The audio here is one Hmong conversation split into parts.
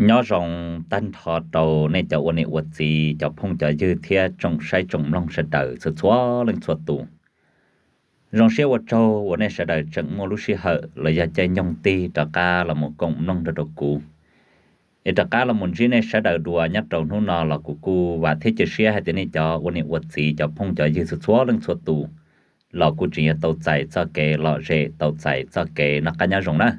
Nyob zoo tag nrho rau nej cov ua niam ua txiv, cov phooj cov ywg thiab tsoom saib tsoom mloog sawv daws txhua txhua leej txhua tus. Zoo siab ua tsaug uas nej sawv daws tseem muaj lub sij hawm los yog caij nyoog tig rov qab los mus koom mloog nrog rau kuv, es rov qab los mus ntsib nej sawv daws dua nyob rau hnub no los kuv kuj vam thiab cia siab hais tias nej cov ua niam ua txiv, cov phooj cov ywg txhua txhua leej txhua tus los kuj tseem yuav tau txais txoj kev lom zem, tau txais txoj kev noj qab nyob zoo na.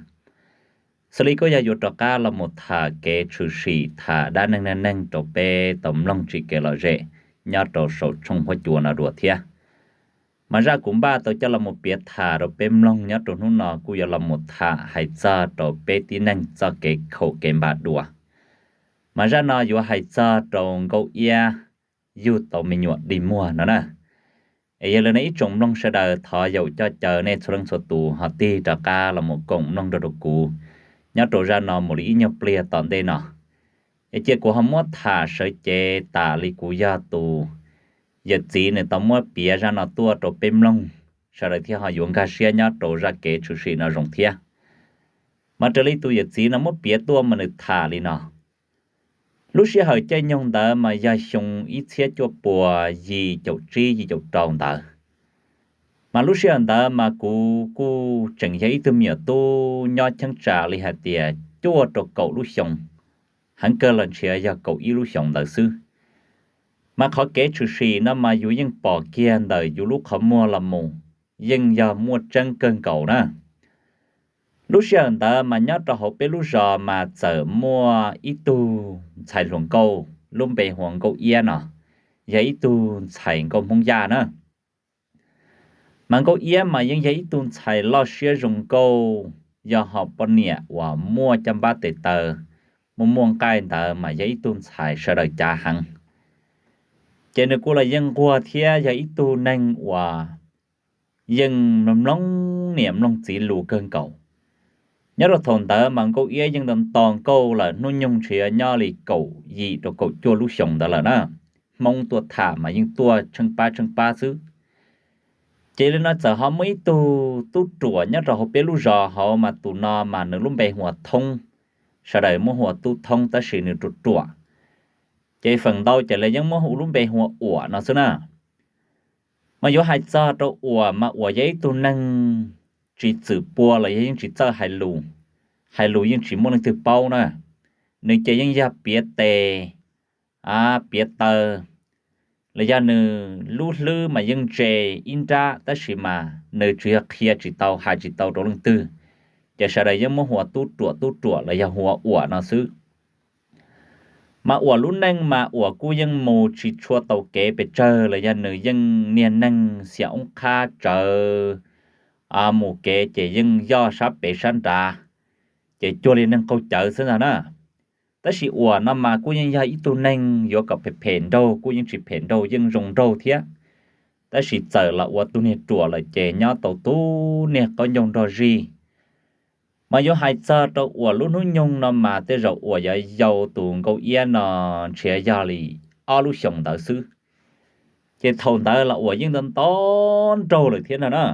Xws li kuj yog yuav rov qab los mus tham kev tshwm sim, tham dab neeg neej neeg rau peb tau mloog tsim kev lom zem nyob rau saum tshooj huab cua no dua thiab. Mas zaj kuv npaj tau coj los mus piav tham rau peb mloog nyob rau hnub no kuj yuav los mus tham hais txog rau peb tib neeg txoj kev khaum kev npam dua. Mas zaj no yuav hais txog rau Nkauj Iab yug tau me nyuam dig muag no na. Es yog li no ib tsoom mloog sawv daws thov yaum coj caw nej txhua leej txhua tus ho tig rov qab los mus koom mloog nrog rau kuv nyob rau zaj no mus li ib nyuag pliag tom ntej no. Es cia kuv ho muab tham sawv cev tas li kuv yog tus yawm txiv nws tau muab piav zaj no tuaj rau peb mloog, sawv daws thiaj ho yuav nkag siab nyob rau zaj kev tshwm sim no zoo thiab. Mas raws li tus yawm txiv no muab piav tuaj mas nws tham li no: Lub sij hawm caij nyoog ntawd mas yog xyoo ib txhiab cuaj puas yim caum tsib yim caum rau ntawd. Mas lub sij hawm ntawd mas kuv kuj tseem yog ib tug me nyuam tub nyob cheeb tsam li hais tias cuaj rau kaum lub xyoos, heev kawg los ntshiav yog kaum ib lub xyoos ntawd xwb. Mas qhov kev tshwm sim no mas yus yeej pom kiag ntawm yus lub qhov muag los mus, yeej yog muaj tseeb kawg nkaus na. Lub sij hawm ntawd mas nyob rau hauv peb lub zos mas txawm muaj ib tug ntxhais hluas nkauj lub npe hu ua Nkauj Iab no, yog ib tug ntxhais nkauj Hmoob Yaj na. Mas Nkauj Iab mas yeej yog ib tug ntxhais loj siab zoo nkauj, yog ho poj niam uas muaj caj npab tes taw, muaj muaj nqaij ntawd mas yog ib tug ntxhais sawv daws cav heev. Ces nws kuj los yeej nquag thiab yog ib tug neeg uas yeej mloog niam mloog txiv lus kawg nkaus. Nyob rau thaum ntawd mas Nkauj Iab yeej nto nto nkauj lawm, hnub nyoog ntshe nyob li kaum yim rau kaum cuaj lub xyoos ntawd lawm na. Hmoob tuaj tham mas yeej tuaj tsheej pab tsheej pab xwb. Ces li no txawm ho muaj ib tug tub ruam nyob rau hauv peb lub zos hauv mas tus no mas nws lub npe hu ua Thoob, sawv daws muab hu ua Tub Thoob tab sis nws ruam ruam. Ces feem ntau ces lawv yeej muab hu lub npe hu ua Uam no xwb na. Mas yuav hais txog rau Uam mas Uam yog ib tug neeg tsis txwm pua los yog yeej tsis txawj hais lus, hais lus yeej tsis muaj leej twg paub na. Nws ces yeej yog piav tes, piav taw, los yog nws lub hlwb mas yeej ntse ib nrab tab sis mas nws tsuas yog qhia tsis tau hais tsis tau rau leej twg, ces sawv daws yeej muab hu ua Tub Ruam Tub Ruam los yog hu ua Uam no xwb. Mas Uam lub neej mas Uam kuj yeej mus tsis tshua tau kev pes tsawg los yog nws yeej niag neeg xiam oob qhab tsawv, mus kev ces yeej yoj sab pem sab nrad, ces cuag li neeg qaug cawv xwb ntag na. Tab sis Uam no mas kuj yeej yog ib tug neeg yuav kom phem phem nraug kuj yeej tsis phem nraug, yeej zoo nraug thiab. Tab sis txawm los ua tus niag ruam lawm ces nyob tau tus niag qaub ncaug nrog zig. Mas yuav hais txog rau Uam lub hnub nyoog no mas tej zaum Uam yuav yau tus Nkauj Iab no ntshe yog li ob lub xyoos ntawd xwb. Ces thaum ntawd los Uam yeej nto nto nraug lawm thiab no na.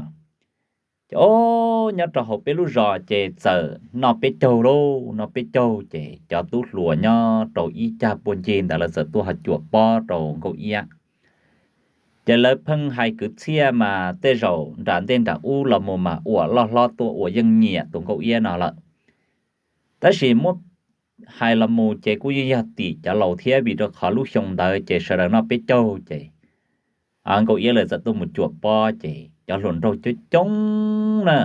Ces nyob rau hauv peb lub zos ces txawm noj peb caug lauj, noj peb caug ces cov tub hluas nyob rau ib cag puag ncig ntawd lawv txawm tuaj ho cuam pob rau Nkauj Iab. Ces lawv pheej hais kwv txhiaj mas tej zaum nram ntej nram ub los mus mas Uam loj hlob tuaj Uam yeej nyiam tus Nkauj Iab no lawm. Tab sis muab hais los mus ces kuj yeej yog tim cov laus thiab vim rau qhov lub xyoo ntawd ces sawv daws noj peb caug ces Nkauj Iab lawv txawm tuaj mus cuam pob ces cov hluas nraug coob coob na.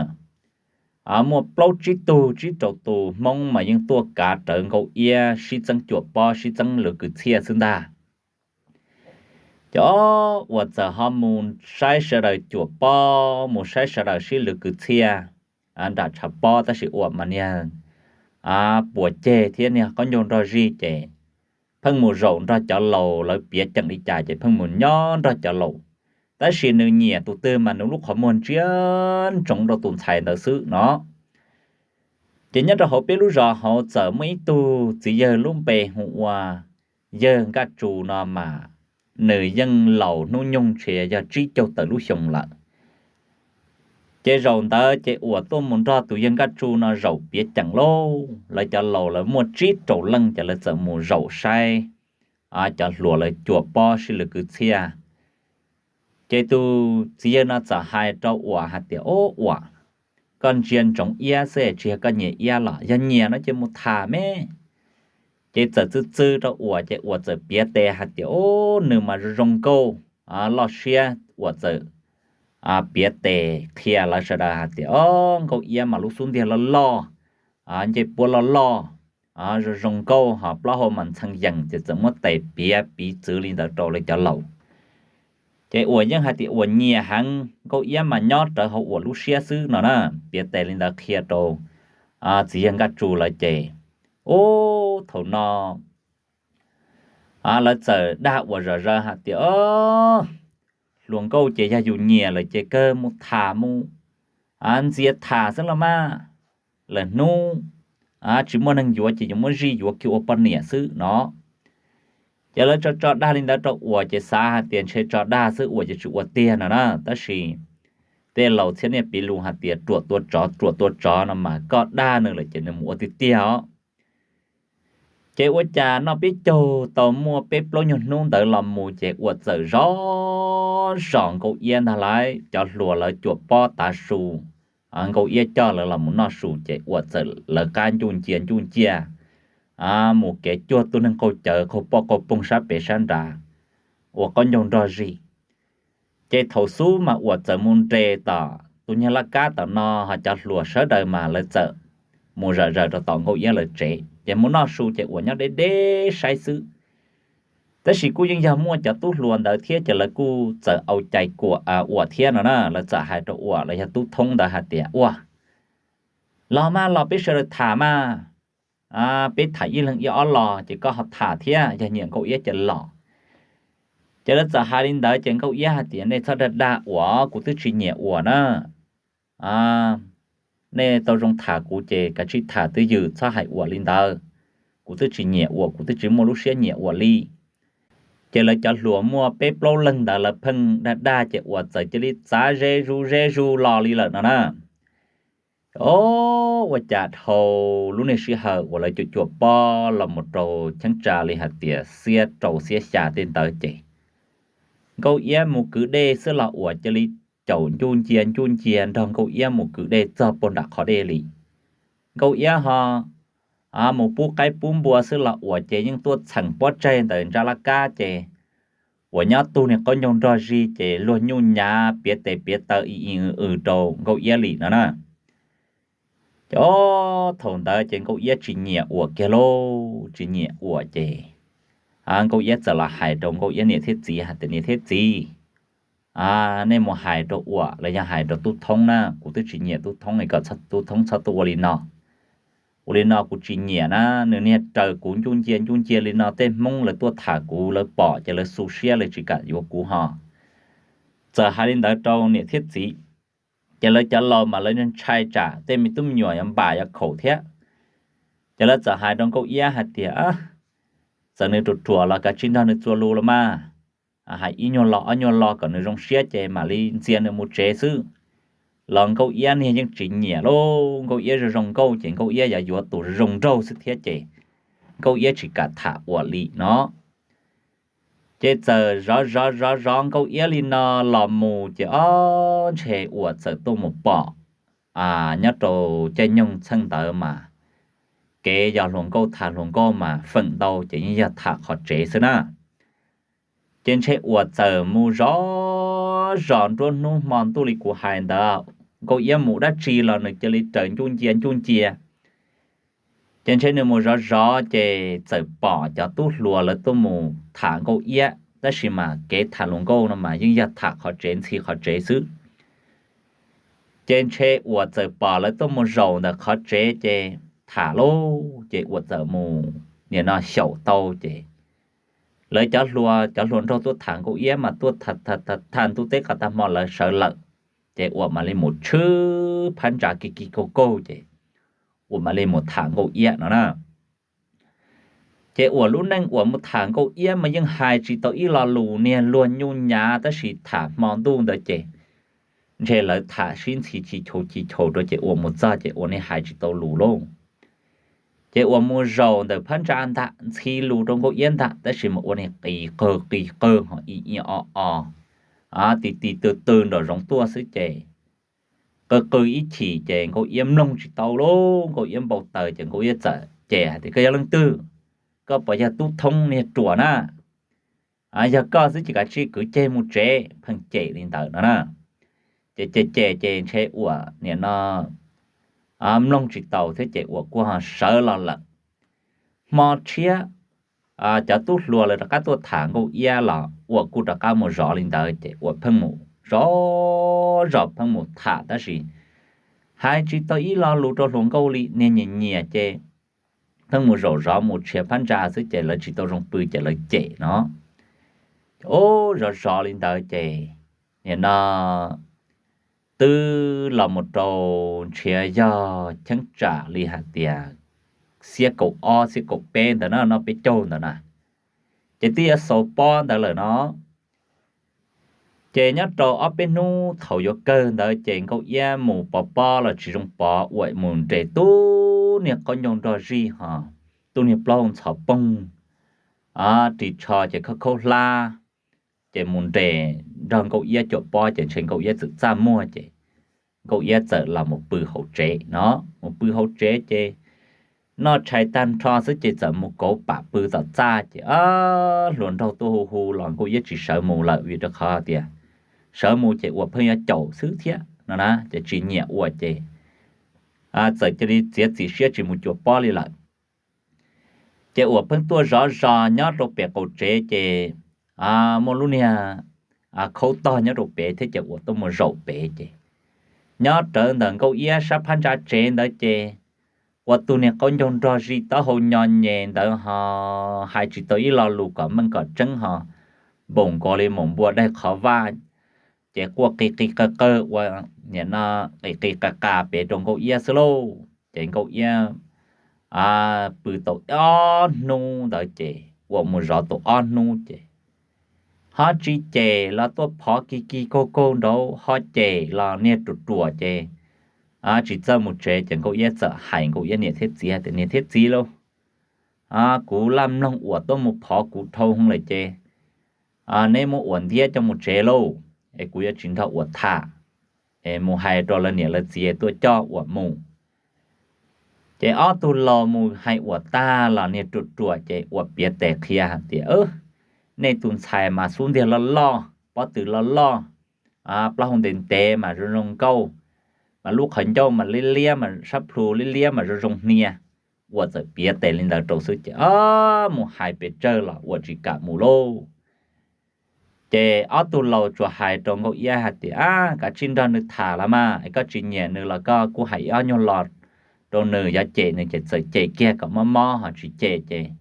Muaj plaub tsib tug tsib rau tus Hmoob mas yeej tuaj kav rawv Nkauj Iab sib txeeb cuam pob sib txeeb lwv kwv txhiaj xwb ntag. Ces Uam txawm ho mus saib sawv daws cuam pob, mus saib sawv daws sib lwv kwv txhiaj nram tshav pob tab sis Uam mas niag puas ceg thiab niag qaub ncaug nrog zig ces pheej mus zaum nrog cov laus lawv piav ceem li cas ces pheej mus nyob nrog cov laus. Tab sis nws nyiam tus twg mas nws lub qhov muag ntsia ntsoov rau tus ntxhais ntawd xwb no. Ces nyob rau hauv peb lub zos hauv txawm muaj ib tug txiv yawg lub npe hu ua yawg Nkaj Tsu no mas nws yeej laus hnub nyoog ntshe yog tsib caug tawm lub xyoo lawm. Ces zaum ntawd ces Uas tuaj mus nrog tus yawg Nkaj Tsu no zaum piav ceem lauj. Lawv cov laus lawv muaj tsib rau leej ces lawv txawm mus zaum saib cov hluas lawv cuam pob sib lwv kwv txhiaj. Ces tus txiv yawg no txawm hais rau Uas hais tias, Ob Uas, koj ntsia ntsoov iab xwb tsis yog koj nyiam iab los? Yog nyiam no ces mus tham me. Ces txawm txwv txwv rau Uas ces Uas txawm piav tes hais tias, Ob, nws mas zoo zoo nkauj, loj siab. Uas txawm piav tes qhia lawv sawv daws hais tias, Ob, Nkauj Iab mas lub xub ntiag loj loj, ncej puab loj loj, zoo zoo nkauj ho plaub hau mas ntxhee yees. Ces txawm muab tes piav piv txwv li ntawd rau lawv cov laus. Ces Uas yeej hais tias Uas nyiam heev, Nkauj Iab mas nyob rawv hauv Uas lub siab xwb no na. Piav tes li ntawd qhia rau txiv yawg Nkaj Tsu lawv ces, ub, thaum no lawv txawm dag Uas zom zaws hais tias, Hluas nkauj ces yog yus nyiam lawm ces kawg mus tham mus ntxias tham xwb los mas, lawm hnub tsis muaj neeg yuav ces yuav muab zij yuav kiag ua poj niam xwb no. Ces lawv tso tso dag li ntawd rau Uas ces xav hais tias ntshe tso dag xwb Uas ces tsis ua tiag no na. Tab sis tej laus txhiab niaj piv lus hais tias ruam tua tsov ruam tua tsov no mas koj dag nws lawm ces nws mus ua tiag tiag os. Ces ua cas noj peb caug tau muaj peb plaub nyuag hnub ntawd los mus ces Uas txawm zov zos Nkauj Iab ntag lauj. Cov hluas lawv cuam pob tav su, Nkauj Iab coj lawv los mus noj su ces Uas txawm lawv qab ncuj ncia ncuj ncia mus kev cuag tub neeg qaug cawv qaug poj qaug poog sab pem sab nrad, ua qaub ncaug nrog zig. Ces thaum xub mas Uas txawm mus nres tom tus nyuag laj kab tom no, ho cov hluas sawv daws mas lawv txawm mus zom zaws rau tom Nkauj Iab lawv tsev ces mus noj su ces Uas nyob deb deb saib xwb. Tab sis kuj yeej yog muaj cov tub hluas ntawd thiab ces lawv kuj txawm au cai kuam Uas thiab no na. Lawv txawm hais rau Uas los yog tub thoob ntawd hais tias, Uas, los mas los peb sawv daws tham mas, peb tham ib leeg ib ob los ces koj ho tham thiab, yog nyiam Nkauj Iab ces los. Ces lawv txawm hais li ntawd ces Nkauj Iab hais tias, Nej txhob dag dag Uas, kuv twb tsis nyiam Uas na. Nej tau zoo tham kuv ces kav tsij tham twj ywm, txhob hais Uas li ntawd. Kuv twb tsis nyiam Uas, kuv twb tsis muaj lub siab nyiam Uas li. Ces lawv cov hluas muaj peb plaub leeg ntawd lawv pheej dag dag ces Uas txawm cia li txav ze zus ze zus los li lawm no na. Ua cas dhau lub niag sij hawm uas lawv cuam cuam pob los mus rau cheeb tsam li hais tias xiab rau xiab xya tej ntawd ces Nkauj Iab mus kwv dej xwb los Uas cia li caum ncuj ncia ncuj ncia nrog Nkauj Iab mus kwv dej txog puag nram qhov dej li. Nkauj Iab ho mus pub qaib pub npua xwb los Uas ces yeej tuaj txheem pob tsaig ntawm ntsab laj kab ces Uas nyob tug niag qaub ncaug nrog zig ces luag nyuj nyav piav tes piav taw i i w w rau Nkauj Iab li no na. Ces thaum ntawd ces Nkauj Iab tsis nyiam Uas kiag lauj, tsis nyiam Uas ces Nkauj Iab txawm los hais rau Nkauj Iab niam thiab txiv hais tias, Niam thiab txiv, nej mus hais rau Uas los yog hais rau tub thoob na, kuv twb tsis nyiam tub thoob, kom tub thoob txhob tuaj ua li no. Ua li no kuv tsis nyiam na, nws niag raws kuv ncuj ncia ncuj ncia li no, tej Hmoob lawv tuaj tham kuv lawv pom ces lawv xu siab lawv tsis kam yuav kuv ho. Txawm hais li ntawd rau niam thiab txiv, ces lawv cov laus mas lawv ntshai tsam tej me tub me nyuam yuav npam yuav khaum thiab. Ces lawv txawm hais rau Nkauj Iab hais tias, Txawm nws ruam ruam los kav tsij nrog nws txuas lus los mas, hais ib nyuag lo ob nyuag lo kom nws zoo siab ces mam li ntxias nws mus tsev xwb. Los Nkauj Iab niag yeej tsis nyiam lauj, Nkauj Iab zoo zoo nkauj ces Nkauj Iab yuav yuav tus zoo nraug xwb thiab ces Nkauj Iab tsis kam tham Uas li no. Ces txawm zov zov zov zov Nkauj Iab li no los mus ces ob ntshe Uas txawm tuaj mus pom nyob rau caij nyoog txheej ntawd mas kev yog hluas nkauj tham hluas nkauj mas feem ntau ces yeej yog tham qhov tsev xwb na. Ces ntshe Uas txawm mus zov zos nruab hnub hmo ntuj li kuv hais ntawd, Nkauj Iab mus dab tsi los nws cia li raws ncuj ncia ncuj ncia. Ces ntshe nws mus zov zov ces txawm pom cov tub hluas lawv tuaj mus tham Nkauj Iab, tab sis mas kev tham hluas nkauj no mas yeej yog tham qhov tsev ntxhi qhov tsev xwb. Ces ntshe Uas txawm pom lawv tuaj mus zaum ntawm qhov tsev ces tham lauj, ces Uas txawm mus nim no xyaum tau ces lawv cov hluas cov hluas nraug tuaj tham Nkauj Iab mas tuaj tham ntuj teb qas tag hmo lawv sawv lawm, ces Uas mam li mus tshwb phab ntsa kig kig kaug kaug ces Uas mam li mus tham Nkauj Iab no na. Ces Uas lub neej Uas mus tham Nkauj Iab mas yeej hais tsis tau ib lo lus, niag luag nyuj nyav tab sis tham hmo ntuj ntawd ces ntshe lawv tham sib ntxhi chis chaus chis chaus rau ces Uas mus txog ces Uas niag hais tsis tau lus lauj. Ces Uas mus zaum ntawm phab ntsa ntag, ntxhi lus rau Nkauj Iab ntag, tab sis mas ua niag qis qawg qis qawg ho i i o o, ti ti tw tw nram zoov tuaj xwb ces qw qw ib chim ces Nkauj Iab mloog tsis tau lauj. Nkauj Iab npau taws ces Nkauj Iab txawm cem hais tias, Koj yog leej twg? Koj puas yog tub thoob niag ruam na? Yog koj xwb ces kav tsij kwv ceg mus tsev. Pheej cem li ntawd no na. Ces cem cem ces ntshe Uas nim no mloog tsis taus thiab ces Uas kuj ho sawv los lawm. Hmo tshiab cov tub hluas lawv rov qab tuaj tham Nkauj Iab los Uas kuj rov qab mus zov li ntawd ces Uas pheej mus zov zos pheej mus tham tab sis hais tsis tau ib lo lus rau hluas nkauj li, niag nyias nyias ces pheej mus zaum zov mus tshiav phab ntsa xwb ces lawv tsis tau zoo pw ces lawv cem no. Ub, zov zov li ntawd ces nim no twb los mus rau ntshiav yog cheeb tsam li hais tias xiab kaum ob xiab kaum peb ntawd na, noj peb caug ntawd na, ces twb yuav xaus pob ntawd lawm no. Ces nyob rau ob peb hnub thaum yuav kawg ntawd ces Nkauj Iab mus pov pob los tsis zoo pov, Uas mus nres tub niag qaub ncaug nrog zij ho tub niag plaub hau ntxhov poog, ris tsho ces khaub khaub hlab, ces mus nres nrog Nkauj Iab cuam pob ces ntshe Nkauj Iab txawm txaj muag ces Nkauj Iab txawm los mus pw hauv tsev no. Mus pw hauv tsev ces noj tshais tag nrho xwb ces txawm mus kauv pam pw tom txaj ces hluas nraug tuaj hu hu los Nkauj Iab tsis sawv mus lawm vim rau qhov tias sawv mus ces Uas pheej yuav caum xwb thiab no na, ces tsis nyiam Uas ces txawm cia li txiav txim siab tsis mus cuam pob li lawm. Ces Uas pheej tuaj zov zos nyob rau pem qaum tsev ces muaj lub niag khaub tog nyob rau pem thiab ces Uas tuaj mus zaum pem ces nyob rawv ntawm Nkauj Iab sab phab ntsa tsev ntawd ces ua tus niag qaub ncaug nrog zij taub hau nyo nyes ntawd ho hais tsis tau ib lo lus kom meej kom tseeb ho npaum nkaus li maum npua daig qhov vaj, ces quaj qis qis qawg qawg ua nim no qis qis qas qas pem rau Nkauj Iab xwb lauj. Ces Nkauj Iab pw tau ob hnub ntawd ces Uas mus zov tau ob hnub ces ho tsis cem los tuaj phov kig kig kaug kaug nraud, ho cem los niag ruam ruam ces tsis txawj mus tsev ces Nkauj Iab txawm hais Nkauj Iab niam thiab txiv tias, Niam thiab txiv lauj, kuv laj mloog Uas tuaj mus phov kuv dhau hwv lawm ces neb muab Uas ntiab coj mus tsev lauj, es kuv yuav tsis nrog Uas tham, es mus hais rau lawv niam lawv txiv tuaj coj Uas mus. Ces ob tug laus mus hais Uas tag los niag ruam ruam ces Uas piav tes qhia hais tias, Nej tus ntxhais mas xub ntiag loj loj, pob tw loj loj, plaub hau ntev ntev mas zoo zoo nkauj, mas lub qhov ncauj mas liab liab mas sab plhu liab liab mas zoo zoo hnia. Uas txawm piav tes li ntawd rau xwb ces mus hais pes tsawg los Uas tsis kam mus lauj. Ces ob tug laus tsuas hais rau Nkauj Iab hais tias, Ab, kav tsij nrog nws tham los mas, es koj tsis nyiam nws los koj kuj hais ib ob nyuag lo rau nws, yog cem nws ces txawm cem kiag kom mob mob, ho tsis cem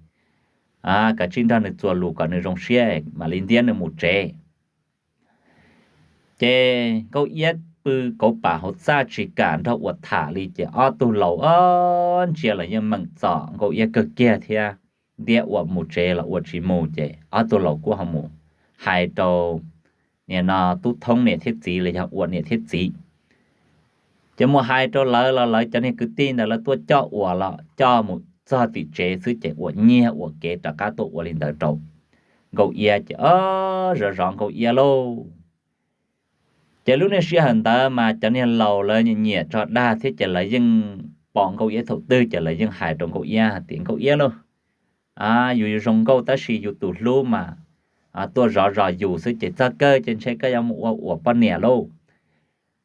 ces kav tsij nrog nws txuas lus kom nws zoo siab mam li ntiab nws mus tsev. Ces Nkauj Iab pw kauv pam hauv txaj tsis kam nrog Uas tham li ces ob tug laus ntsia los yeej meem txom Nkauj Iab kawg kiag thiab, ntiab Uas mus tsev los Uas tsis mus ces ob tug laus kuj ho mus hais rau nim no Tub Thoob niam thiab txiv los yog Uas niam thiab txiv. Ces mus hais rau lawv los lawv cov niag kwv tij ntawd lawv tuaj coj Uas los coj mus txog tim tsev xwb ces Uas nyiag Uas kev rov qab tuaj ua li ntawd rau Nkauj Iab ces zov zov Nkauj Iab lauj. Ces lub niag sij hawm ntawd mas cov niag laus lawv nyiam tso dag thiab ces lawv yeej pom Nkauj Iab thaum twg ces lawv yeej hais rau Nkauj Iab hais tias, Nkauj Iab lauj, yus yus zoo nkauj tab sis yus tus hlub mas tuaj zov zos yus xwb ces txog kawg ces ntshe koj yuav mus ua Uas poj niam lauj.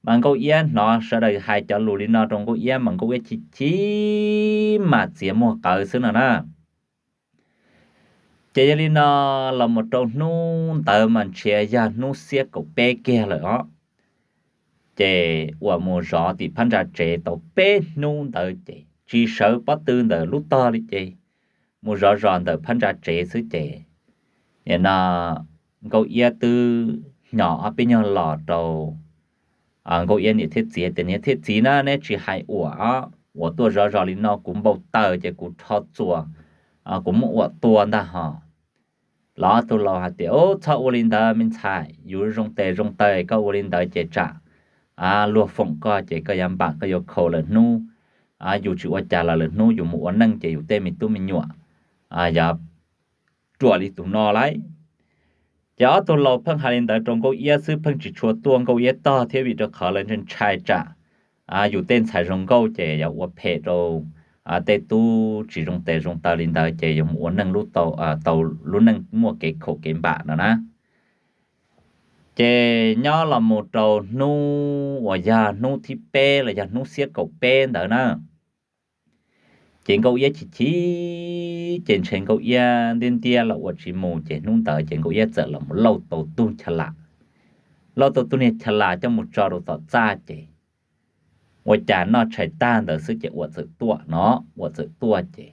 Mas Nkauj Iab hnov sawv daws hais cov lus li no rau Nkauj Iab mas Nkauj Iab chim chim mas txiav muag qawv xwb no na. Ces yog li no los mus rau hnub ntawd mas ntshe yog hnub xiab kaum peb kiag lawm os. Ces Uas mus zov tim phab ntsa tsev tau peb hnub ntawd ces tsis sawv pob tw ntawm lub tog li ces mus zov zos ntawm phab ntsa tsev xwb ces nim no Nkauj Iab twb hnyos ob peb nyuag los rau Nkauj Iab niam thiab txiv tias, Niam thiab txiv na, neb tsis hais Uas, Uas tuaj zov zos li no kuv npau taws ces kuv rho txuas, kuv muab Uas tua ntag hos. Los ob tug laus hais tias, Ub, txhob ua li ntawd me ntxhais, yus zoo tes zoo taw koj ua li ntawd ces tsam luag foom koj ces koj yuav npam koj yuav khaus lawm hnub, yus tsis ua cas los lawm hnub yus mus ua neej ces yus tej me tub me nyuam yuav ruam li tus no lauj. Ces ob tug laus pheej hais li ntawd rau Nkauj Iab xwb, pheej tsis tshua tuaj Nkauj Iab tog thiab vim rau qhov lawv ntshai tsam yus tej ntxhais zoo nkauj ces yuav ua phem rau tej tub tsis zoo tes zoo taw li ntawd ces yuav mus ua neej lub tau lub neej muaj kev khaum kev npam no na. Ces nyob los mus rau hnub uas yog hnub thib peb los yog hnub xiab kaum peb ntawd na, ces Nkauj Iab chim chim, ces ntshe Nkauj Iab ntiab ntiab los ua tsis mus, ces hnub ntawd ces Nkauj Iab txawm los lauj tau tug cha las, lauj tau tug niag cha las coj mus tso rau tom txaj ces ua cas noj tshais tag ntawd xwb ces Uam txawm tuaj no, Uam tawm tuaj ces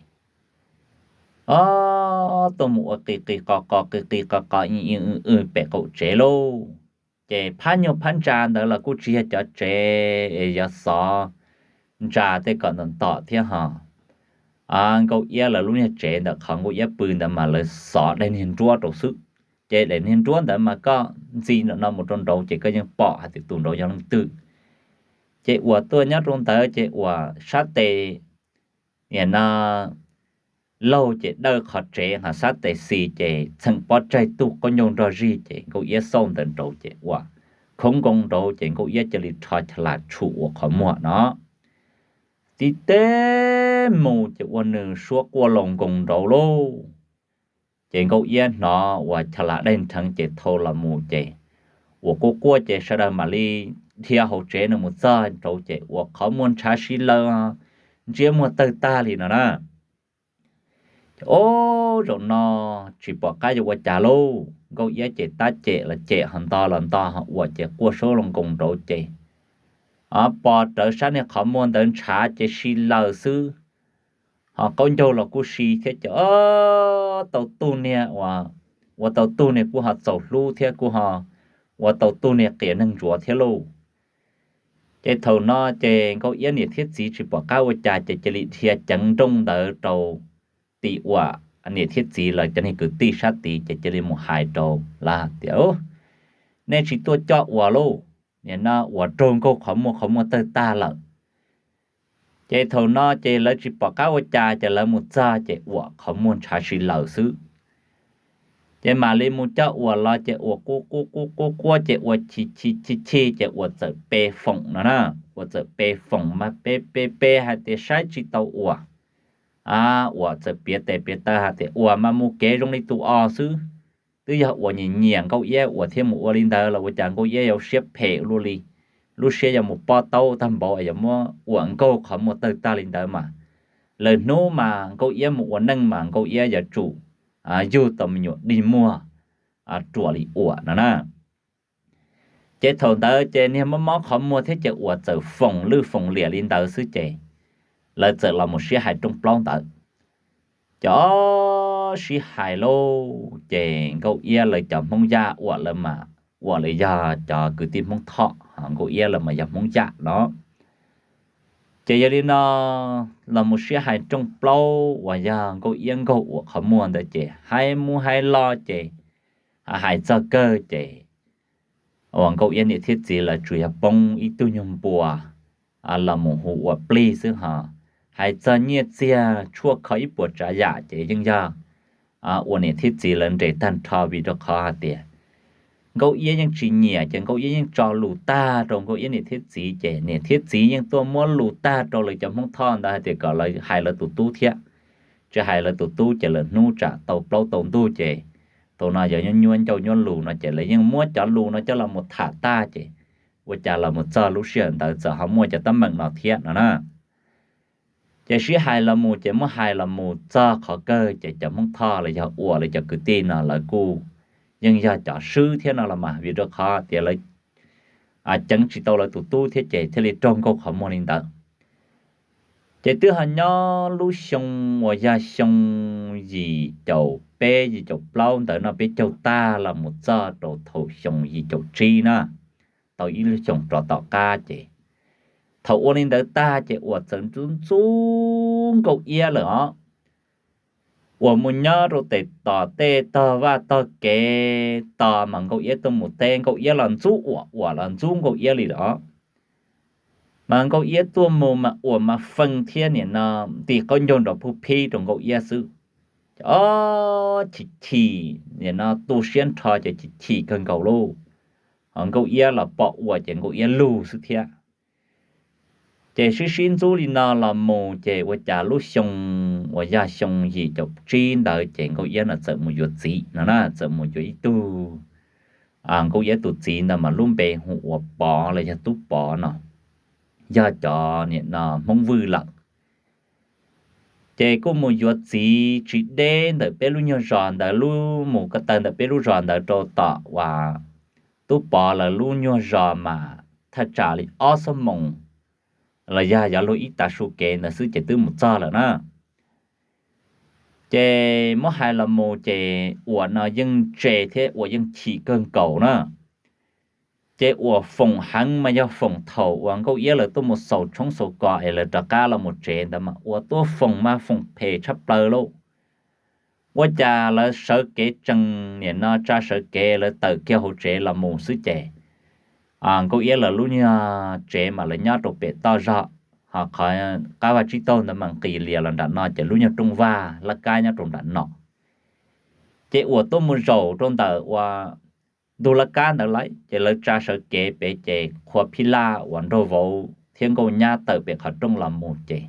ob tug mus ua qis qis qos qos qis qis qos qos i i w w pem qaum tsev lauj. Ces phab nyuag phab ntsa ntawd los kuj tsis yog cov tsev es yuav xov ntsa tej kom ntom ntom thiab ho. Nkauj Iab lawv lub niag tsev ntawm qhov Nkauj Iab pw ntawd mas lawv xov daim niag nruab rau xwb. Ces daim niag nruab ntawd mas koj ntxi no mus rau nraud ces koj yeej pom hais tias tus nraud yog leej twg. Ces Uam tuaj nyob rau ntawd ces Uam sab tes no laug ces dawj qhov tsev ho sab tes xis ces txheem pob tsaig tug qaub ncaug nrog zig ces Nkauj Iab xauj ntawm nraud ces Uam khoob nkoos nraud ces Nkauj Iab cia li rho cha las tshum Uam qhov muag no. Tib teb mus ces ua nws suab quaj laus nkoos nraud lauj. Ces Nkauj Iab hnov uas cha las daig nrheev ces thau los mus ces Uam quaj quaj ces sawv daws mam li dhia hauv tsev no mus txog nraud ces Uam qhov muag ntshav si laws, ntsiab muag tawg tag li no na. Ces ob zaum no tsis pom qab yuav ua cas lauj, Nkauj Iab ces tab cem los cem ho nto los nto ho Uam ces quaj suab laus nkoos nraud ces pom rawv sab niag qhov muag ntawd ntshav ces si laws xwb. Ho qaub ncaug los kuj si thiab ces tau tug niag, ua tau tug niag kuj ho txaus hlub thiab kuj ho ua tau tug niag qias neeg ntsuav thiab lauj. Ces thaum no ces Nkauj Iab niam thiab txiv tsis pom qab ua cas ces cia li dhia ceev nrooj ntawd rau tim Uam niam thiab txiv lawv cov niag kwv tij sab tid ces cia li mus hais rau lawv tias, Nej tsis tuaj coj Uam lauj, nim no Uam raug nkaug qhov muag, qhov muag tawg tag lawm. Ces thaum no ces lawv tsis pom qab ua cas ces lawv mus txog ces Uam qhov muag ntshav si laws xwb. Ces mam li mus coj Uam los ces Uam quaj quaj quaj quaj ces Uam chim chim chim chim ces Uam txawm pe foom no na. Uam txawm pe foom mas pe pe pe hais tias saib tsis tau Uam, Uam txawm piav tes piav taw hais tias Uam mas mus kev zoo li tus os xwb. Twb yog Uam nyiam nyiam Nkauj Iab Uam thiaj mus ua li ntawd los ua cas Nkauj Iab yuav siab phem luaj li. Lub siab yuav mus pob taub tag npaum yuav muab Uam nkaug qhov muag tawg tag li ntawd mas, lawm hnub mas Nkauj Iab mus ua neej mas Nkauj Iab yuav tsum yug tau me nyuam dig muag ruam li Uam no na. Ces thaum ntawd ces niag mob mob qhov muag thiab ces Uam txawm foom lwj foom liam li ntawd xwb ces lawv txawm los mus sib hais rooj plaub ntawd. Ces sib hais lauj ces Nkauj Iab lawv cov Hmoob Yaj Uam lawv mas, Uam lawv yog cov kwv tij Hmoob Thoj, Nkauj Iab lawv mas yog Hmoob Yaj no. Ces yog li no los mus sib hais rooj plaub uas yog Nkauj Iab nkaug Uam qhov muag ntawd ces hais mus hais los ces hais txog kawg ces uas Nkauj Iab niam thiab txiv lawv tsuas yog poob ib tug nyuag npua los mus hu ua plig xwb ho. Hais txog nyiaj txiag tshuaj kho ib puas tsav yam ces yeej yog uas niam thiab txiv lawv nres tag nrho vim rau qhov hais tias Nkauj Iab yeej tsis nyiam ces Nkauj Iab yeej tso lus tag rau Nkauj Iab niam thiab txiv ces niam thiab txiv yeej tuaj muab lus tag rau lawv cov Hmoob Thoj ntawd hais tias kom lawv hais lawv tus tub thiab. Tsis hais lawv tus tub ces lawm hnub tsam tau plaub tau ntug ces thaum no yog nyuaj nyuaj ncauj nyuaj lus no ces lawv yeej muab cov lus no coj los mus tham tag ces ua cas los mus txog lub sij hawm ntawd txawm ho muaj cov teeb meem no thiab no na. Ces sib hais los mus ces muab hais los mus txog qhov kawg ces cov Hmoob Thoj los yog Uam lawv cov kwv tij no lawv kuj yeej yog cov swb thiab no los mas vim rau qhov tias lawv ceev tsis tau lawv tus tub thiab ces thiaj li raug nkaug qhov muag li ntawd. Ces twb ho nyob lub xyoo uas yog xyoo yim caum peb yim caum plaub ntawd no peb caug tag los mus txog rau thaum xyoo yim caum tsib na, tau ib lub xyoos rov tom qab ces thaum ua li ntawd tag ces Uam txawm ntxub ntxub Nkauj Iab lawm os. Uas mus nyob rau tes tos tej tog vaj tog kev tos mas Nkauj Iab tuaj mus teb, Nkauj Iab los ntxub Uam, Uam los ntxub Nkauj Iab li lawm os. Mas Nkauj Iab tuaj mus mas uas mas feej thiab nim no nti qaub ncaug nrov pub phib rau Nkauj Iab xwb. Ob chim chim nim no tu siab nrho ces chim chim kawg nkaus lauj. Ho Nkauj Iab los pom uas ces Nkauj Iab lug xwb thiab. Ces sib sib ntxub li no los mus ces ua cas lub xyoo uas yog xyoo yim caum tsib ntawd ces Nkauj Iab no txawm mus yuav txiv no na, txawm mus yuav ib tug. Nkauj Iab tus txiv ntawd mas lub npe hu ua Pov los yog Tub Pov no, yog cov nim no Hmoob Vwj lawm. Ces kuj mus yuav txiv tsis deb ntawm peb lub nyuag zos ntawd, lub mus ko taw ntawm peb lub zos ntawd rau tom uas Tub Pov lawv lub nyuag zos mas thaj tsam li ob xuab moos los yog yuav luag ib tav su kev ntawd xwb ces twb mus txog lawm na. Ces muab hais los mus ces uas no yeej ntse thiab uas yeej chim kawg nkaus na. Ces uas foom heev mas yog foom thaum uas Nkauj Iab lawv tuaj mus xaus tshoob xaus kos es lawv rov qab los mus tsev ntawd mas uas tuaj foom mas foom phem tshaj plaws lauj. Ua cas lawv sawv kev tsees nim no tsa sawv kev lawv tawm kiag hauv tsev los mus xwb ces Nkauj Iab lawv lub nyuag tsev mas lawv nyob rau pem toj zog, ho qhov qab vaj tsib taug ntawd mas nqis lias los nram no ces lub nyuag rooj vag laj kab nyob rau nram no. Ces uas tuaj mus zaum rau ntawm uas ntug laj kab ntawd lawm ces lawv tsa sawv kev pem ces qhua phij laj uas nraug vauv thiab nkauj nyab tawm pem qhov rooj los mus ces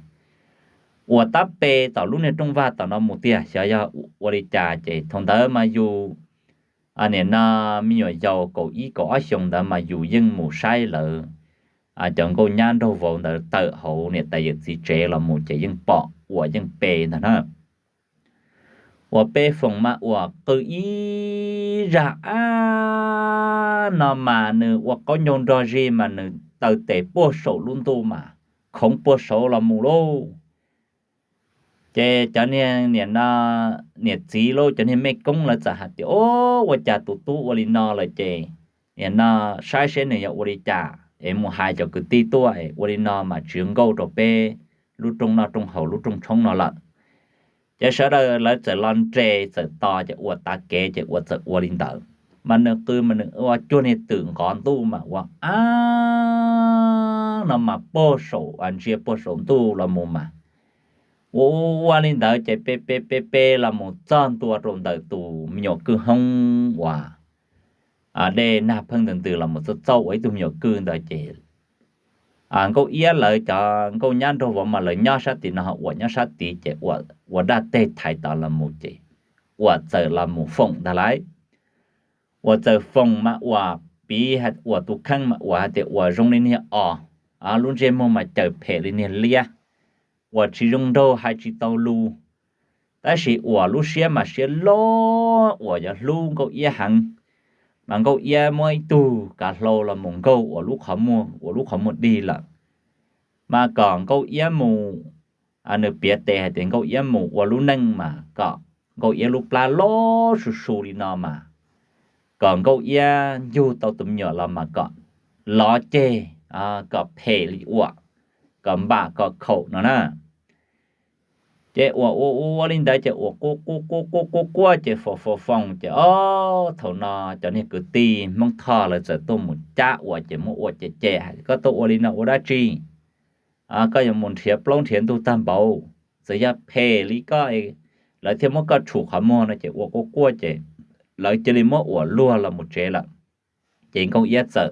uas tab pe tom lub niag rooj vag tom no mus tiag, xyov yog ua li cas ces thaum ntawd mas yus nim no me nyuam yaus kaum ib kaum ob xyoos ntawd mas yus yeej mus saib lawv cov nkauj nyab nraug vauv ntawd tawm hauv niam tais yawm txiv tsev los mus ces yeej pom uas yeej pe ntag na. Uas pe foom mas uas qw ib zaj ab no mas nws ua qaub ncaug nrog zig mas nws taw tes puag saum lub ntuj mas khoov puag saud los mus lauj. Ces cov niag niam no, niam txiv lauj, cov niag mej koob lawv txawm hais tias, O, ua cas tus tub ua li no lawm ces nim no saib seb nws yog ua li cas es mus hais cov kwv tij tuaj es ua li no mas tsis nkauj rau peb lub rooj noj rooj haus lub rooj tshoob no lawm. Ces sawv daws lawv txawm los nres txawm tos ces uas tav kev ces uas txawm ua li ntawd. Mas nws qw mas nws ua cuag niag twm nqov ntuj mas ua ab no mas puag saum, ntsia puag saum ntuj los mus mas ua ua li ntawd ces pe pe pe pe los mus txog ntua rau ntawm tus me nyuam kwj hoob uas dej nag pheej ntws ntws los mus txawj txauj ua ib tug me nyuam kwj ntawd ces Nkauj Iab lawv cov nkauj nyab nraug vauv mas lawv nyob sab tid no, uas nyob sab tid ces ua daj teg thaiv tod los mus ces uas txawm los mus foom ntag lauj. Uas txawm foom mas uas piv uas tus kheej mas uas hais tias uas zoo li niag os, lub ntsej muag mas cawm phem li niag liab, uas tsis zoo nraug hais tsis tau lus, tab sis uas lub siab mas siab loj uas yog hlub Nkauj Iab heev. Mas Nkauj Iab muab ib tug kav hlau los mus nkaug uas lub qhov muag, uas lub qhov muag dig lawm, mas kom Nkauj Iab mus, nws piav tes hais tias Nkauj Iab mus ua lub neej mas kom Nkauj Iab lub plab loj su su li no mas kom Nkauj Iab yug tau tus me nyuam los mas kom lov ceg, kom phem li uas, kom npam kom khaum no na. Ces uas ua ua li ntawd ces uas quaj quaj quaj quaj quaj ces foom foom foom ces ob thaum no cov niag kwv tij Hmoob Thoj lawv txawm tuaj mus cab uas ces muab ua cem cem hais, Koj tuaj ua li no ua dab tsi? Koj yuav mus nrhiav plaub nrhiav ntug tag npaum, txawm yog phem li koj lawv thiaj muab koj tshum qhov muag no ces ua quaj quaj ces lawv cia li muab uas luag los mus tsev lawm. Ces Nkauj Iab txawm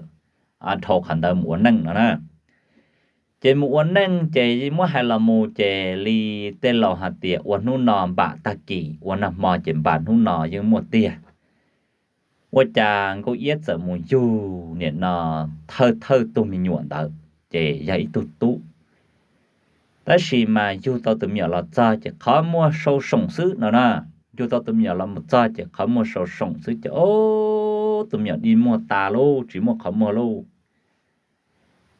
dhau qhov ntawd mus ua neej no na. Ces mus ua neej ces muab hais los mus ces li tej laus hais tias ua hnub no npam tag kis, ua nag hmo ces npam hnub no yeej muaj tiag. Ua cas Nkauj Iab txawm mus yug nim no thawj thawj tug me nyuam ntawd ces yog ib tug tub. Tab sis mas yug tau tus me nyuam los txog ces qhov muag sau soom xwb no na. Yug tau tus me nyuam los mus txog ces qhov muag sau soom xwb ces tus me nyuam dig muag tas lauj, tsis muaj qhov muag lauj.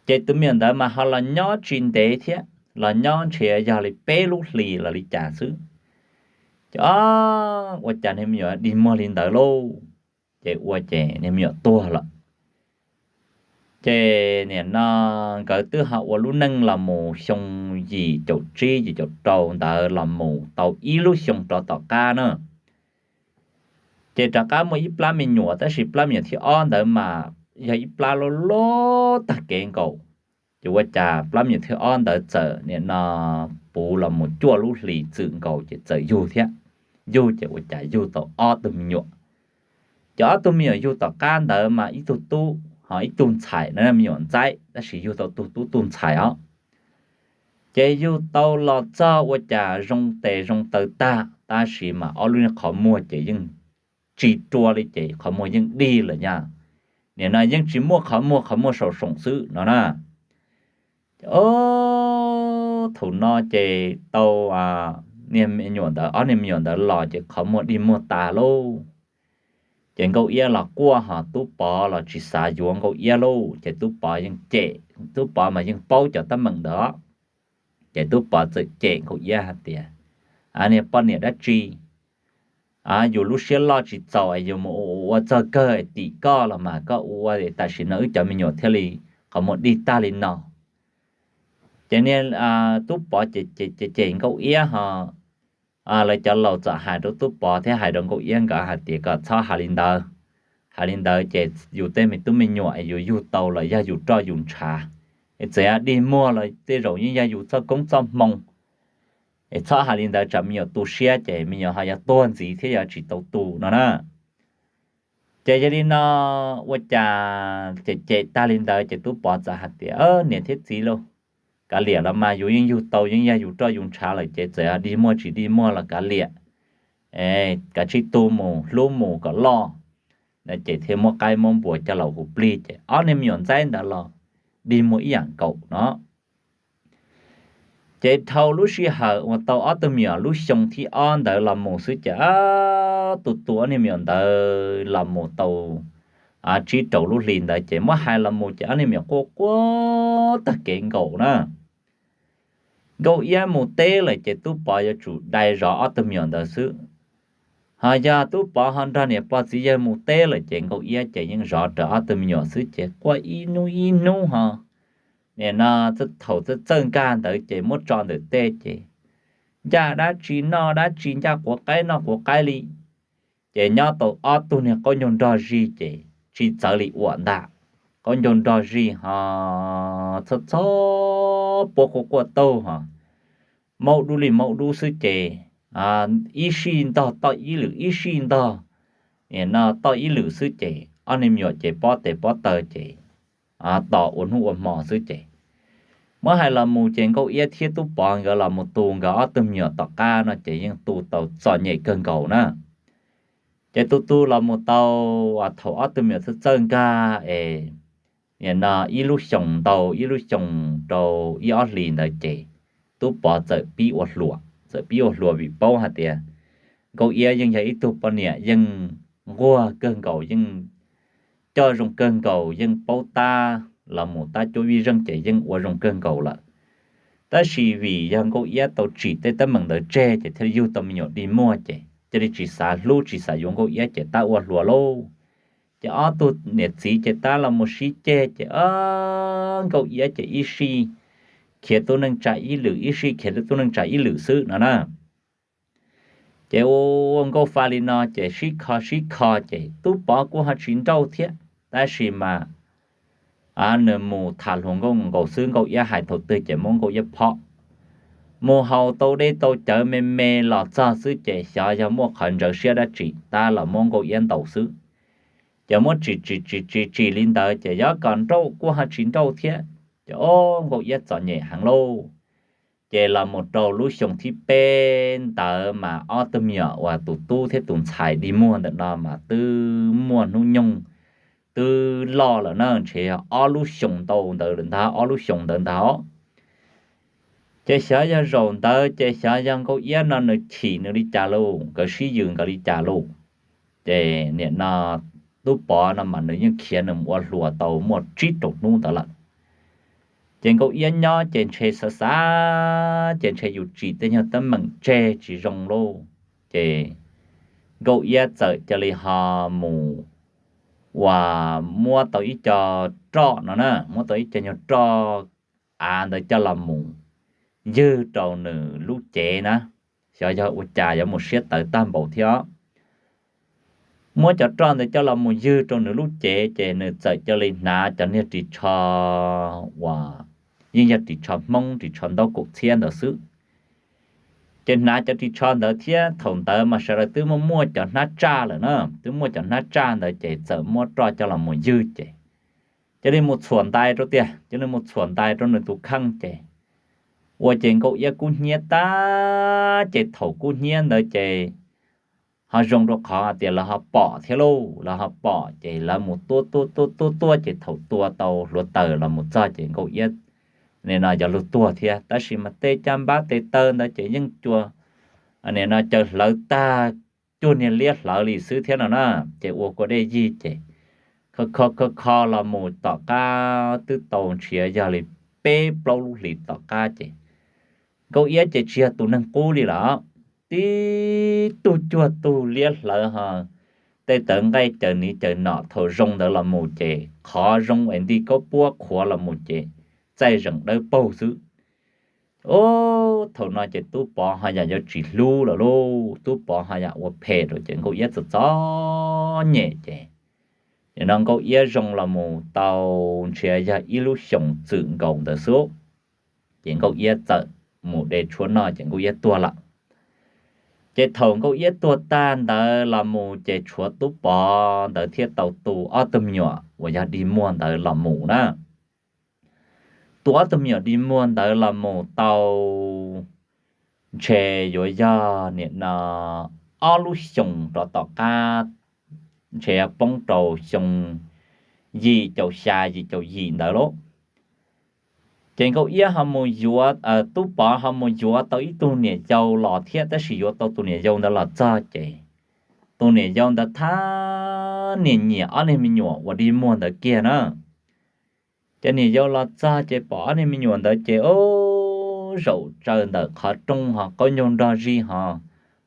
Ces tus me nyuam ntawd mas ho los nyob tsis ntev thiab, los nyob ntshe yog li peb lub hlis los li cas xwb. Ces ua cas niag me nyuam dig muag li ntawd lauj? Ces ua ces niag me nyuam tuag lawm. Ces nim no nkawd twb ho ua lub neej los mus xyoo yim caum tsib yim caum rau ntawd los mus tau ib lub xyoo rov tom qab na. Ces rov qab muaj ib plab me nyuam, tab sis plab me nyuam thib ob ntawd mas yog ib plab loj loj tag kev nkaus. Ces ua cas plab me nyuam thib ob ntawd txawm nim no puv los mus cuaj lub hlis txwm nkaus ces txawm yug thiab. Yug ces ua cas yug tau ob tug me nyuam. Ces ob tug me nyuam yug tom qab ntawd mas ib tug tub ho ib tug ntxhais na, me nyuam ntxaib tab sis yug tau tug tub tug ntxhais os. Ces yug tau los txog ua cas zoo tes zoo taw tag tab sis mas ob lub niag qhov muag ces yeej tsis rua li ces qhov muag yeej dig lawm nyab. Nim no yeej tsis muaj qhov muag, qhov muag saum soom xwb no na. Ces thaum no ces tau niag me nyuam ntawd, ob niag me nyuam ntawd los ces qhov muag dig muag tas lauj. Ces Nkauj Iab los quaj ho Tub Pov los tsis xav yuav Nkauj Iab lauj. Ces Tub Pov yeej cem, Tub Pov mas yeej paub cov teeb meem ntawd. Ces Tub Pov txawm cem Nkauj Iab hais tias, a niag poj niam dab tsi, yus lub siab loj tsis txaus es yus mus ua ua txog kawg tim koj los mas koj ua ua tam sim no wb cov me nyuam thiaj li qhov muag dig tag li no. Ces niag Tub Pov ces cem Nkauj Iab ho lawv cov laus txawm hais rau Tub Pov thiab hais rau Nkauj Iab nkawd hais tias kom txhob hais li ntawd. Hais li ntawd ces yus tej me tub me nyuam es yus yug tau los yog yus roj yus ntshav, es txawm yog dig muag los tej zaum yeej yog yus txoj koob txoj hmoo. Es txhob hais li ntawd tsam me nyuam tu siab ces me nyuam ho yuav tuag ntxiv thiab yuav tsis tau tu no na. Ces yog li no ua cas cem cem tag li ntawd ces Tub Pov txawm hais tias, niam thiab txiv lauj, kav liam los mas yus yeej yug tau yeej yog yus roj yus ntshav lawm ces txawm yog dig muag tsis dig muag los kav liam, kav tsij tu mus hlub mus kom loj. Ces thiaj muab qaib muab npua coj los hu plig ces ob niag me nyuam ntxaib ntawd los dig muag ib yam nkaus no. Ces dhau lub sij hawm uas tau ob tug me nyuam lub xyoo thib ob ntawd los mus xwb ces tus tus ob niag me nyuam ntawd los mus tau tsib rau lub hlis ntawd ces muab hais los mus ces ob niag me nyuam quaj quaj tag kev nkaus na. Nkauj Iab mus teb lawm ces Tub Pov yuav tsum dai zov ob tug me nyuam ntawd xwb. Ho yog Tub Pov ho nrog niam pog txiv yawg mus teb lawm ces Nkauj Iab ces yeej zov rawv ob tug me nyuam xwb ces quaj ib hnub ib hnub ho. Nim no thaum txawj txawj nkag ntawd ces muab tso ntawm tej ces ncaj dab tsi noj dab tsi, ncaj quav qaib noj quav qaib li. Ces nyob tau ob tug niag qaub ncaug nrog zig ces tsis txawv li uas ntag. Qaub ncaug nrog zig ho txhob txhob puab quaj quaj taug ho maub dub li maub dub xwb ces ib sij ntog toj ib lwm ib sij ntog no toj ib lwm xwb ces ob niag me nyuam ces pob tes pob taw ces tos ua hnub ua hmo xwb ces muab hais los mus ces Nkauj Iab thiab Tub Pov nkawd los mus tu nkawd ob tug me nyuam tom qab no ces yeej tu tau txom nyem kawg nkaus na. Ces tu tu los mus tau thaum ob tug me nyuam txawj txawj nkag es nim no ib lub xyoos ntau ib lub xyoos rau ib ob hlis ntawd ces Tub Pov txawm pib ua hluas, txawm pib ua hluas vim paub hais tias Nkauj Iab yeej yog ib tug poj niam yeej nquag kawg nkaus, yeej coj zoo kawg nkaus, yeej paub tab los mus tab cuab vij zeej ces yeej ua zoo kawg nkaus lawm. Tab sis vim yog Nkauj Iab tau tsim tej teeb meem ntawd tseg ces thiaj li yug tau me nyuam dig muag ces cia li tsis xav hlub tsis xav yuav Nkauj Iab ces tab ua hluas lauj. Ces ob tug niam txiv ces tab los mus sib ceg ces Nkauj Iab ces ib sij khiav tub neej tsa ib lwm ib sij khiav tub neej tsa ib lwm xwb no na. Ces ua nkauj fa li no ces sib kho sib kho ces Tub Pov kuj ho tsis nrauj thiab tab sis mas nws mus tham hluas nkauj nkaus xwb, Nkauj Iab hais thaum twg ces muab Nkauj Iab phob. Mus haus tau dej tau cawv me me los txog xwb ces xyov yog muaj qhov ntsaws siab dab tsi tab los muab Nkauj Iab ntaus xwb. Ces muab tsim tsim tsim tsim tsim li ntawd ces yog kom nrauj kuj ho tsis nrauj thiab. Ces o, Nkauj Iab txom nyem heev lauj. Ces los mus rau lub xyoo thib peb ntawd mas ob tug me nyuam uas tus tub thiab tus ntxhais dig muag ntawm no mas twb muaj hnub nyoog twb loj lawm na, ntshe yog ob lub xyoos ntau ntawd lawm ntag, ob lub xyoos ntawd ntag os. Ces xyov yog zaum ntawd ces xyov yog Nkauj Iab no nws chim nws li cas lauj, nkawd sib yws nkawd li cas lauj. Ces nim no Tub Pov no mas nws yeej khiav nws mus ua hluas tau muaj tsib rau hnub ntawd lawm. Ces Nkauj Iab nyob ces ntshe xav xav ces ntshe yus tsim tej nyuag teeb meem tseg tsis zoo lauj. Ces Nkauj Iab txawm cia li ho mus uas muab tau ib co roj no na, muab tau ib co nyuag roj av ntawd coj los mus ywg rau nws lub cev na, xyov yog ua cas yuav mus siab tawv tag npaum thiab. Muab cov roj ntawd coj los mus ywg rau nws lub cev ces nws txawm cia li hnav cov niag ris tsho uas yeej yog ris tsho Hmoob, ris tsho ntaub kaum txhiab ntawd xwb. Ces hnav cov ris tsho ntawd thiab thaum ntawd mas sawv daws twb muaj muaj cov hnab tsaj lawm na, twb muaj cov hnab tsaj ntawd ces txawm muab roj coj los mus ywg ces cia li mus txhuam ntais rau tiag, cia li mus txhuam ntais rau nws tus kheej ces ua ces Nkauj Iab kub hnyiab tag ces thaum kub hnyiab ntawd ces ho zoo rau qhov hais tias lawv ho pom thiab lauj, lawv ho pom ces lawv mus tua tua tua tua tua ces thaum tua tau hluav taws los mus txog ces Nkauj Iab nim no yuav luag tuag thiab tab sis mas tej caj npab tes taw ntawd ces yeej cua nim no caws hlawv tag cuag niag liab hlawv li xwb thiab no na. Ces ua kua dej yig ces kho kho kho kho los mus tom qab twb tau ntshiav yog li peb plaub lub hlis tom qab ces Nkauj Iab ces tsis yog tus neeg qub li lawm, tib tug cuag tug liab hlawv ho tej tawv nqaij caws niv caws nom thaum zoo ntawd los mus ces qhov zoo es nti kaub puab qhuav los mus ces txaij zeem dawb paug xwb. Ub, thaum no ces Tub Pov ho yam yuav tsis hlub lawm lauj, Tub Pov ho yam ua phem rau ces Nkauj Iab txom txom nyem ces nim no Nkauj Iab zoo los mus tau ntshiav yog ib lub xyoos txwm nkaus ntawd xwb ces Nkauj Iab txawm mus de tshuaj noj ces Nkauj Iab tuag lawm. Ces thaum Nkauj Iab tuag tag ntawd los mus ces tshuav Tub Pov ntawd thiaj tau tu ob tug me nyuam uas yog dig muag ntawd los mus na. Tu ob tug me nyuam dig muag ntawd los mus tau ntshe yuav yog nim no ob lub xyoos rov tom qab, ntshe poob rau xyoo yim caum xya yim caum yim ntawd lauj. Ces Nkauj Iab ho mus yuav, Tub Pov ho mus yuav tau ib tug niam yau los thiab tab sis yuav tau tus niam yau ntawd los txog ces tus niam yau ntawd thab niam nyiam ob niag me nyuam uas dig muag ntawd kiag na. Ces niam yau los txog ces pom ob niag me nyuam ntawd ces ub, zaum tsaws ntawm qhov rooj ho qaub ncaug nrog zig ho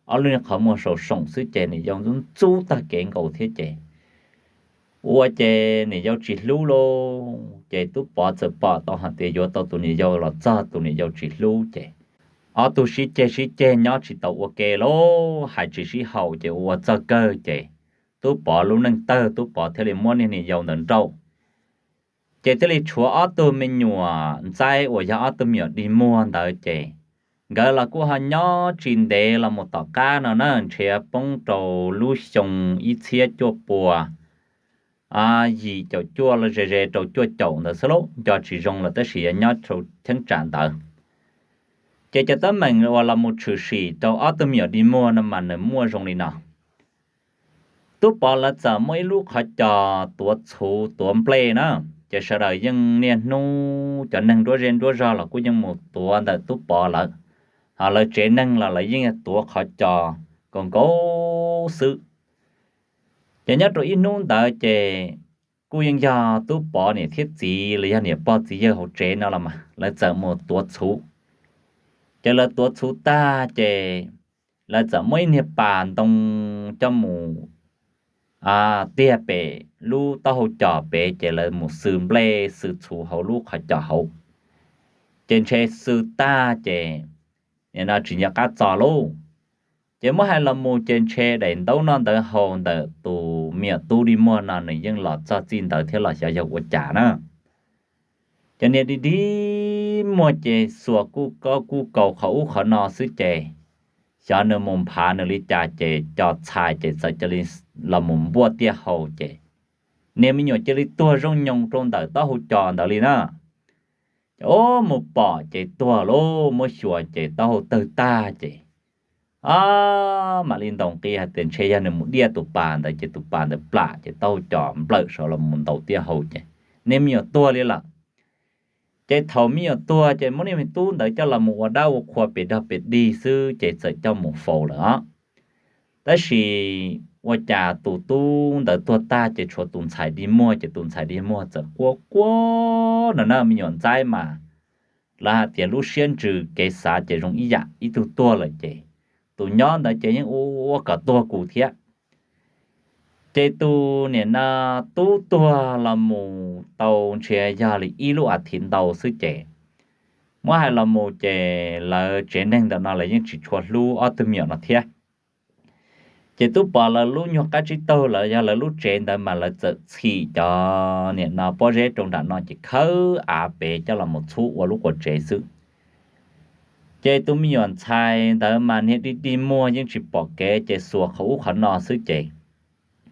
ob lub niag qhov muag saum soom xwb ces niam yau ntxub ntxub tag kev nkaus thiab ces ua ces niam yau tsis hlub lauj. Ces Tub Pov txawm pom tau hais tias yuav tau tus niam yau los txog tus niam yau tsis hlub ces ob tug sib ceg sib ceg nyob tsis tau ua ke lauj, hais tsis sib haum ces ua ua txog kawg ces Tub Pov lub neej tawg, Tub Pov thiaj li muab niag niam yau ntawd nrauj. Ces thiaj li tshuav ob tug me nyuam ntxaib uas yog ob tug me nyuam dig muag ntawd ces nkawd los kuj ho nyob tsis ntev los mus tom qab no na, ntshe poob rau lub xyoo ib txhiab cuaj pua yim caum cuaj los ze ze rau cuaj caum ntawd xwb lauj, nco tsis zoo lawm tab sis yog nyob rau cheeb tsam ntawd. Ces cov teeb meem uas los mus tshwm sim rau ob tug me nyuam dig muag no mas nws muaj zoo li no. Tub Pov lawv txawm muaj ib lub qhov cos tuav txhuv tuav nplej na, ces sawv daws yeej niaj hnub cov neeg nruab zej nruab zog los kuj yeej mus tuav ntawm Tub Pov lawv, ho lawv tsev neeg los lawv yeej tuav qhov cos nkaus nkaus xwb. Ces nyob rau ib hnub ntawd ces kuj yeej yog Tub Pov niam thiab txiv los yog niam pog txiv yawg hauv tsev no los mas lawv txawm mus tuav txhuv. Ces lawv tuav txhuv tag ces lawv txawm muab ib niag pas ntoo coj mus tiag pem lub taub hau cos pem ces lawv mus xws nplej xws txhuv hauv lub qhov cos hauv. Ces ntshe xws tag ces nim no tsis nco qab txog lauj. Ces muab hais los mus ces ntshe daim ntaub noj ntawv haus ntawm tus me nyuam tub dig muag no nws yeej los txog txij ntawd thiab los xyov yog ua cas na. Cov niag dig dig muag ces xuas kuj kob kuj kaus qhov ub qhov no xwb ces xyov nws mus nphav nws li cas ces cov txhais ces txawm cia li los mus npuaj tiaj hau ces niag me nyuam cia li tuag zoo nyoos rau ntawm taub hau cos ntawd li na. Ces ub mus pom ces tuag lauj, muab xyuas ces taub hau tawg tag ces a mam li ntaus nqi hais tias ntshe yog nws mus diaj tus pas ntawd ces tus pas ntawd plam ces taub hau cos nplawm saud los mus ntaus tiaj hau ces niag me nyuam tuag li lawm. Ces thaum me nyuam tuag ces muab niag me tub ntawd coj los mus ua dab ua qhua pes dog pes dig xwb ces txawm coj mus faus lawm os. Tab sis ua cas tus tub ntawd tuag tag ces tshuav tus ntxhais dig muag ces tus ntxhais dig muag txawm quaj quaj no na, me nyuam ntxaib mas lawv hais tias lub siab ntsws kev xav ces zoo ib yam, ib tug tuag lawm ces tus nyob ntawd ces yeej ua ua kom tuag kuv thiab. Ces tus niam no tub tuag los mus tau ntshe yog li ib lub as thiv ntau xwb ces muab hais los mus ces lawv tsev neeg ntawm no lawv yeej tsis tshua hlub ob tug me nyuam no thiab. Ces Tub Pov lawv lub nyuag qab tsib taug los yog lawv lub tsev ntawd mas lawv txawm txhim cov niam no pob zeb rau nram no ces khawb av pem coj los mus txhub ua lub quas tsev xwb. Ces tus me nyuam ntxhais ntawd mas niag dig dig muag yeej tsis pom kev ces xuas qhov ub qhov no xwb ces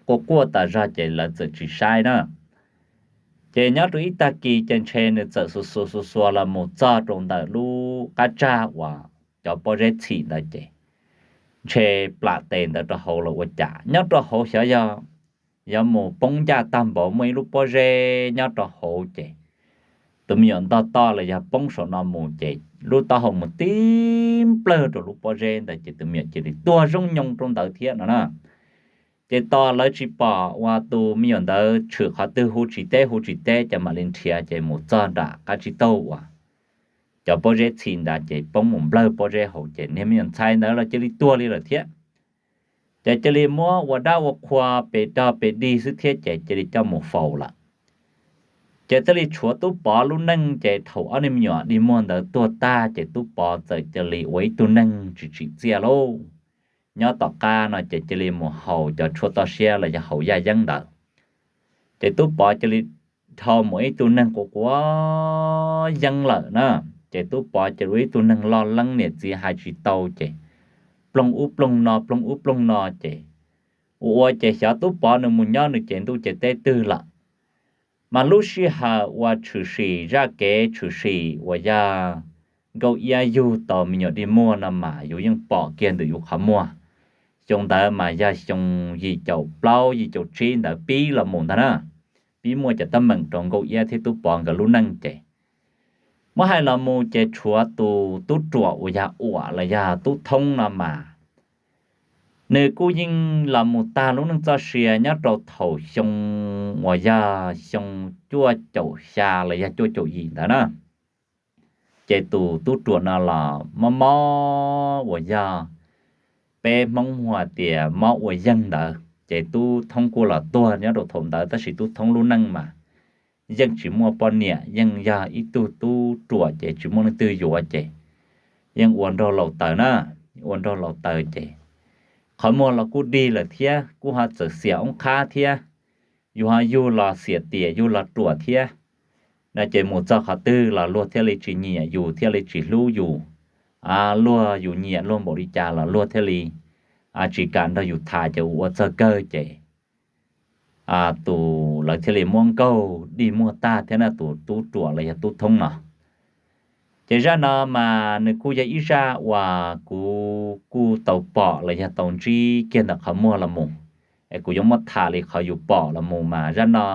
quaj quaj tas zog ces lawv txawm tsis saib na. Ces nyob rau ib tag kis ces ntshe nws txawm xuas xuas xuas xuas los mus txog rau ntawm lub qab tsag uas cov pob zeb txhim ntawd ces ntshe plam tes ntawd rau hauv los ua cas nyob rau hauv xyov yog yuav mus poob ncaj tag npaum muaj ib lub pob zeb nyob rau hauv ces tus me nyuam ntog toj los yog poob saum no mus ces lub taub hau mus tib nplawg rau lub pob zeb ntawd ces tus me nyuam cia li tuag zoo nyoos rau ntawd thiab no na. Ces tos lawv tsis pom uas tus me nyuam ntawd tshwm qhov twg hu tsis teb hu tsis teb ces mam li nrhiav ces mus txog nram qab tsib taug uas cov pob zeb txhim ntawd ces poob mus nplawg pob zeb hauv ces niag me nyuam ntxhais ntawd los cia li tuag li lawm thiab. Ces cia li muab ua dab ua qhua pes dog pes dig xwb thiab ces cia li coj mus faus lawm. Ces thiaj li tshuav Tub Pov lub neej ces thaum ob niag me nyuam dig muag ntawd tuag tag ces Tub Pov txawm cia li ua ib tug neeg tsis tsim txiaj lauj. Nyob tom qab no ces cia li mus haus cov tshuaj toj siab los yog haus yaj yeeb ntawd. Ces Tub Pov cia li dhau mus ib tug neeg quav quav yeeb lawm na. Ces Tub Pov cia li ua ib tug neeg loj leeb niam txiv hais tsis tau ces ploog ub ploog no ploog ub ploog no ces ua ua ces xyov Tub Pov nws mus nyob nws ces ntuj ces teb twg lawm. Mas lub sij hawm uas tshwm sim zaj kev tshwm sim uas yog Nkauj Iab yug tau me nyuam dig muag no mas yus yeej pom kiag ntawm yus qhov muag. Xyoo ntawd mas yog xyoo yim caum plaub yim caum tsib ntawd pib los mus ntag na, pib muaj cov teeb meem rau Nkauj Iab thiab Tub Pov nkawd lub neej ces muab hais los mus ces tshuav tus tub ruam uas yog Uam los yog Tub Thoob no mas nws kuj yeej los mus tag lub neej txoj sia nyob rau thaum xyoo uas yog xyoo cuaj caum xya los yog cuaj caum yim ntawd na. Ces tus tub ruam no los mob mob uas yog peb Hmoob hu hais tias mob ua yeeg ntawd ces Tub Thoob kuj los tuag nyob rau thaum ntawd tab sis Tub Thoob lub neej mas yeej tsis muaj poj niam yeej yog ib tug tub ruam ces tsis muaj leej twg yuav ces yeej ua nraug laus taws na, ua nraug laus taws ces qhov muag los kuj dig lawm thiab kuj ho txawm xiam oob qhab thiab, yus ho yug los xiam tiam yug los ruam thiab no ces mus txog qhov twg los luag thiaj li tsis nyiam yus thiaj li tsis hlub yus. Luag yus nyiam luag npaum li cas los luag thiaj li tsis kam nrog yus tham ces ua ua txog kawg ces tus lawv thiaj li muab nkaug dig muag tag thiab na tus tub ruam los yog Tub Thoob no. Ces zaj no mas nws kuj yog ib zaj uas kuv kuj tau pom los yog tau ntsib kiag ntawm qhov muag los mus, es kuv yuav muab tham li qhov yus pom los mus mas zaj no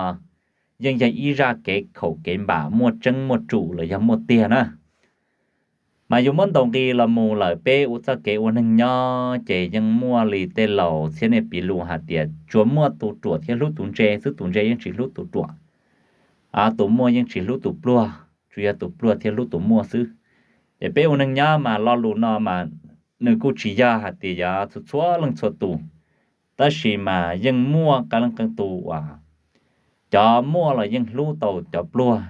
yeej yog ib zaj kev khaum kev npam muaj tseeb muaj tsum los yog muaj tiag na. Mas yus muab ntaus nqi los mus lawm peb ua txoj kev ua neeg nyob ces yeej muaj li tej laus thiab nej piv lus hais tias tsuas muaj tus ruam thiaj hlub tus ntse xwb, tus ntse yeej tsis hlub tus ruam. Tus muaj yeej tsis hlub tus pluag, tsuas yog tus pluag thiaj hlub tus muaj xwb. Ces peb ua neeg nyob mas lo lus no mas nws kuj tsis yog hais tias yog txhua txhua leej txhua tus, tab sis mas yeej muaj qee leej qee tus uas cov muaj los yeej hlub tau cov pluag,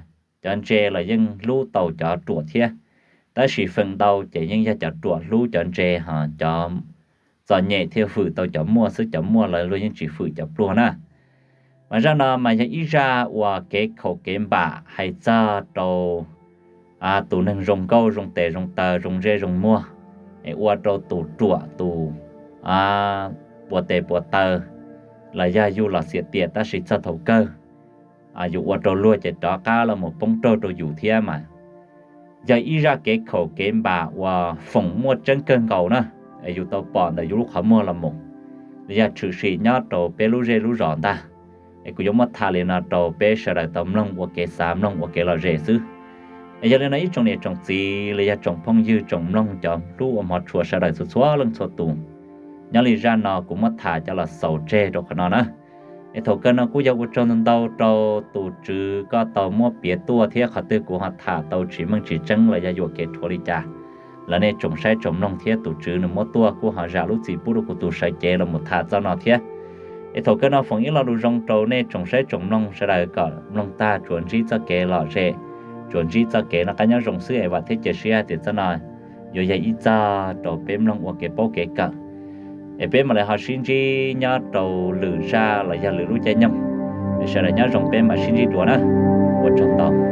cov ntse los yeej hlub tau cov ruam thiab. Tab sis feem ntau ces yeej yog cov ruam hlub cov ntse, ho cov txom nyem thiaj hwm tau cov muaj xwb, cov muaj lawv luag yeej tsis hwm cov pluag na. Mas zaj no mas yog ib zaj uas kev khaum kev npam hais txog rau tus neeg zoo nkauj zoo tes zoo taw zoo ntsej zoo muag, es ua rau tus ruam tus puas tes puas taw los yog yug los xiam tiam tab sis txog thaum kawg yus ua rau luag ces rov qab los mus poob raug rau yus thiab mas yog ib zaj kev khaum kev npam uas foom muaj tseeb kawg nkaus na, es yus tau pom ntawm yus lub qhov muag los mus, los yog tshwm sim nyob rau peb lub zej lub zos ntag. Es kuv yuav muab tham li no rau peb sawv daws tau mloog ua kev xav mloog ua kev lom zem xwb. Es yog li no ib tsoom niam tsoom txiv los yog tsoom phooj ywg tsoom mloog cov hlub ua hmov tshua sawv daws txhua txhua leej txhua tus, nyob li zaj no kuv muab tham coj los xaus tseg rau qhov no na. Es thaum kawg no kuj yog ua tsaug ntau ntau rau tus tswv koj tau muab piav tuaj thiab qhov twg kuv ho tham tau tsis meej tsis tseeb los yog yuam kev rhuav li cas los nej tsoom saib tsoom mloog thiab tus tswv nws muab tuaj kuj ho zam lub txim pub rau kuv tus sawv cev los mus tham txoj no thiab. Es thaum kawg no foom ib lo lus zoo rau nej tsoom saib tsoom mloog sawv daws kom mloog tag tsuas ntsib txoj kev lom zem, tsuas ntsib txoj kev noj qab nyob zoo xwb es vam thiab cia siab tias txoj no yuav yog ib txoj rau peb mloog ua kev paub kev kawm. Es peb mam li ho sib ntsib nyob rau lwm zaj los yog lwm lub caij nyoog. Sawv daws nyob zoo, peb mam sib ntsib dua na. Ua tsaug ntau.